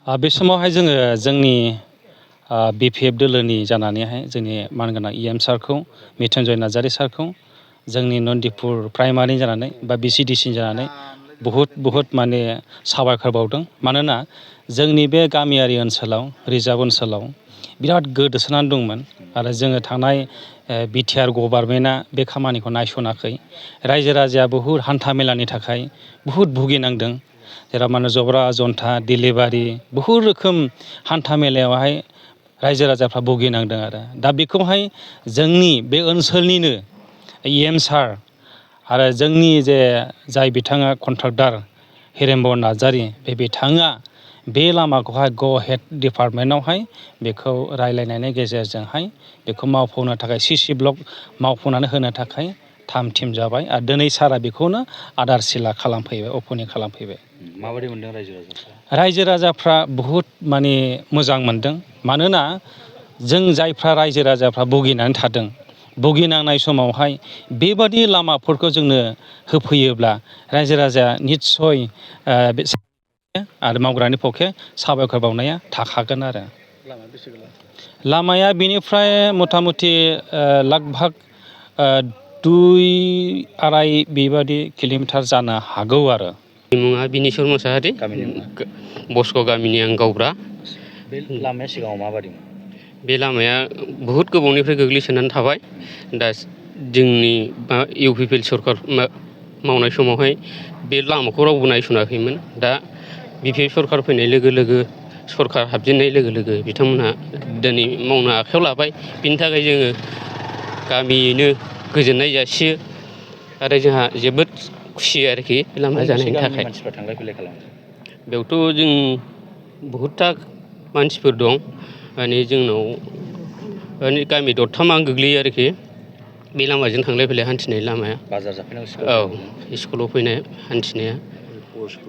बे समावहाय जोङो जोंनि BPF दोलोनि जानानैहाय जोंनि मानगोनां EM सारखौ मिथुनजय नार्जारि सारखौ जोंनि नन्दिपुर प्राइमारि जानानै बा BCDC जानानै बहुद माने साबायखर बावदों। मानोना जोंनि बे गामियारि ओनसोलाव रिजार्भ ओनसोलाव बिराद गोदोसोनानै दंमोन आरो जोङो थानाय BTR गभर्नमेन्टआ बे खामानिखौ नायसनाखै। रायजो राजाया बहुद हान्था मेलानि थाखाय बहुद भुगिनांदों। जेराव माने जब्रा जन्था डिलिभारि बहुद रोखोम हान्था मेलायावहाय रायजो राजाफ्रा भुगिनांदों आरो दा बेखौहाय जोंनि बे ओनसोलनिनो EM सार आरो जोंनि जाय बिथाङा कन्ट्राक्टर हिरेम्बर नार्जारि बे बिथाङा बे लामाखौहाय ग हेड डिपार्टमेन्टआवहाय बेखौ रायलायनायनि गेजेरजोंहाय बेखौ मावफुंनो थाखाय CC ब्लक मावफुंनानै होनो थाखाय थाम थिम जाबाय आरो दिनै सारा बेखौनो आदार सिला खालामफैबाय अपेनिं खालामफैबाय। माबायदि मोनदों रायजो राजाफ्रा? रायजो राजाफ्रा बहुद माने मोजां मोनदों। मानोना जों जायफ्रा रायजो राजाफ्रा भुगिनानै थादों भुगिनांनाय समावहाय बेबादि लामाफोरखौ जोंनो होफैयोब्ला रायजो राजाया निस्सय आरो मावग्रानि पक्षे साबायखर बावनाया थाखागोन आरो। लामाया बेनिफ्राय मथा मथि लगभग 2-2.5 बेबादि किल'मिटार जानो हागौ आरो। मुङा बिनेस्वर मोसाहारि, बस्क गामिनि आं गावब्रा। बे लामाया सिगाङाव माबायदिमोन? बे लामाया बहुद गोबावनिफ्राय गोग्लैसोनानै थाबाय। दा जोंनि UPPL सरखार मावनाय समावहाय बे लामाखौ रावबो नायसनाखैमोन। दा BPF सरखार फैनाय लोगो लोगो सरखार हाबजेननाय लोगो लोगो बिथांमोनहा दिनै मावनो आखायाव लाबाय। बिनि थाखाय जोङो गामियैनो गोजोननाय जासियो आरो जोंहा जोबोद खुसि आरोखि लामा जानायनि थाखाय। मानसिफ्रा थांलाय फैलाय खालामो? बेयावथ' जों बहुदथा मानसिफोर दं। माने जोंनाव माने गामि दरथामा गोग्लैयो आरोखि बे लामाजों थांलाय फैलाय हान्थिनाय लामाया। बाजार जाफैनांगौ? औ, स्कुलाव फैनाय हान्थिनाया।